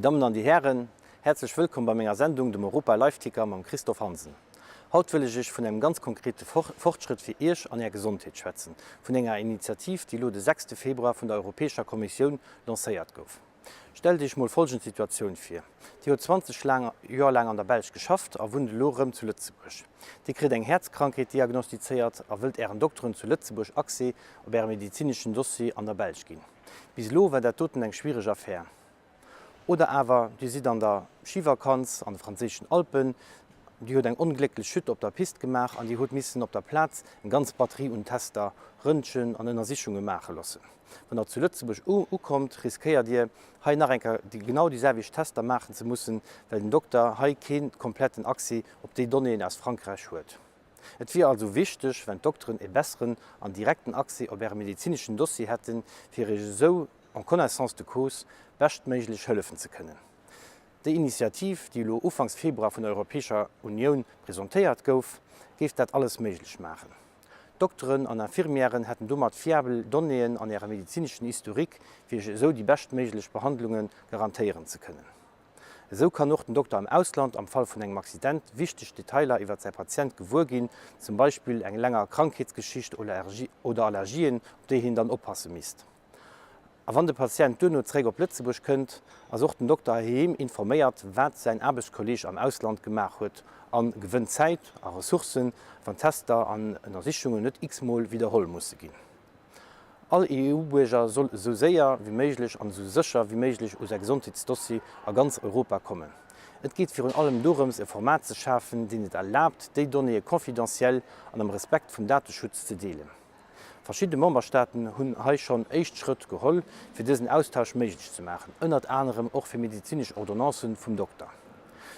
Déi Dammen an déi Hären, häerzlech wëllkomm bei menger Sendung, dem Europa Live Ticker mam Christophe Hansen. Haut wëll ech Iech vun engem ganz konkrete Fortschrëtt fir Iech an Är Gesondheet schwätzen, vun enger Initiativ, déi elo de sechste Februar vun der Europäescher Kommissioun lancéiert gouf. Stellt Iech mol folgend Situatioun vir, Dir hutt 20 Joer laang an der Belsch geschafft a wunnt elo rëm zu Lëtzebuerg. Dir kritt eng Häerzkrankheet diagnostizéiert a wëllt Ären Dokteren zu Lëtzebuerg Accès op Äre medezineschen Dossier an der Belsch ginn. Bis elo war dat doten eng schwiereg Affär. Oder awer Dir sidd an der Schivakanz an de franséischen Alpen, Dir hutt eng onglécklech Chute op der Pist gemaach an Dir hutt missen op der Plaz eng ganz Batterie un Tester, Röntgen an Ënnersichunge maache loossen. Wann Der zu Lëtzebuerg ukommt, riskéiert Dir, hei nach eng Kéier genau déi selwecht Tester maachen ze mussen, well den Dokter hei kee kompletten Accès op déi Donnéeën aus Frankräich huet. Et wier also wichteg, wenn d'Dokteren e besseren an direkten Accès op Äre medezineschen Dossier hätten, fir Iech esou en connaissance de cause beschtméiglech hëllefen ze kënnen. Déi Initiativ, déi elo ufanks Februar vun der Europäescher Unioun presentéiert gouf, géif dat alles méiglech maachen. Dokteren an Infirmièren hätten domat fiabel Donnéeën an Äre medezineschen Historique, fir Iech esou déi beschtméiglech Behandlunge garantéieren ze kënnen. Esou kann och den Dokter am Ausland am Fall vun engem Accident wichteg Detailer iwwert säi Patient gewuer ginn, zum Beispill eng länger Krankheetsgeschicht oder Allergien, op déi hien dann oppasse misst. A wann de Patient duerno zeréck op Lëtzebuerg kënnt, ass och den Dokter heiheem informéiert, wat säin Aarbechtskolleeg am Ausland gemaach huet a gewënnt Zäit a Ressourcen, wann Tester an Ënnersichungen net x-mol widderholl musse ginn. All EU-Buerger soll esou séier wéi méiglech an esou sécher wéi méiglech u säi Gesondheetsdossier a ganz Europa kommen. Et geet virun allem dorëms, e Format ze schafen, deen et erlaabt, déi Donnéeë confidentiel an am Respekt vum Dateschutz ze deelen. Verschidde Memberstaaten hunn hei schonn éischt Schrëtt geholl, fir dësen Austausch méiglech ze maachen, ënnert anerem och fir medezinesch Ordonnancë vum Dokter.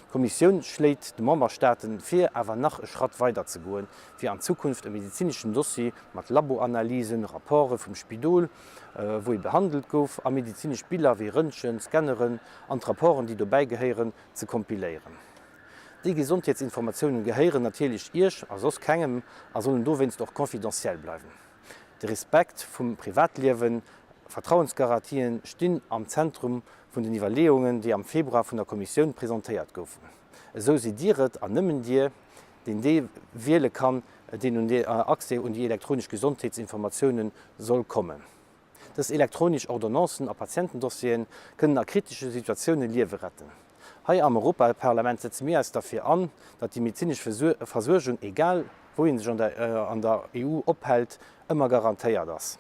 D'Kommissioun schléit de Memberstaaten vir, awer nach e Schratt weider ze goen, fir an Zukunft e medezineschen Dossier mat Laboanalysen, Rapporte vum Spidol, wou ee behandelt gouf, a medezinesch Biller wéi Röntgen, Scanneren an d'Rapporten, déi dobäi gehéieren, ze kompiléieren. Déi Gesondheetsinformatiounen gehéieren natierlech Iech a soss kengem a sollen dowéinst och confidentiel bleiwen. De Respekt vum Privatliewen, Vertrauensgaratien stinn am Zentrum vun den Iwwerleeungen, déi am Februar vun der Kommissioun presentéiert goufen. Esou sidd Dir et, an nëmmen Dir, deen dee wiele kann, deen un Accès un déi elektronesch Gesondheetsinformatioune soll kommen. Dës elektronesch Ordonnancen a Patientendossieren kënnen a kritesche Situatioune Liewe retten. Hei am Europaparlament setze mir eis derfir an, datt déi medezinesch Versuergung, egal wou ee sech an der EU ophält, ëmmer garantéiert ass.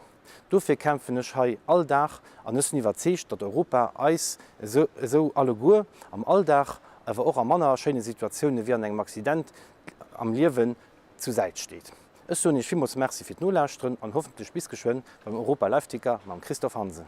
Dofir kämpfen ech hei all Dag an ech sinn iwwerzeegt, datt Europa eis esou alleguer am Alldag, awer och a manner schéine Situatioune wéi an engem Accident am Liewen, zu Säit steet. Ech soen Iech villmools Merci fir d'Nolauschteren an hoffentlech bis geschwënn beim Europa Live Ticker mam Christophe Hansen.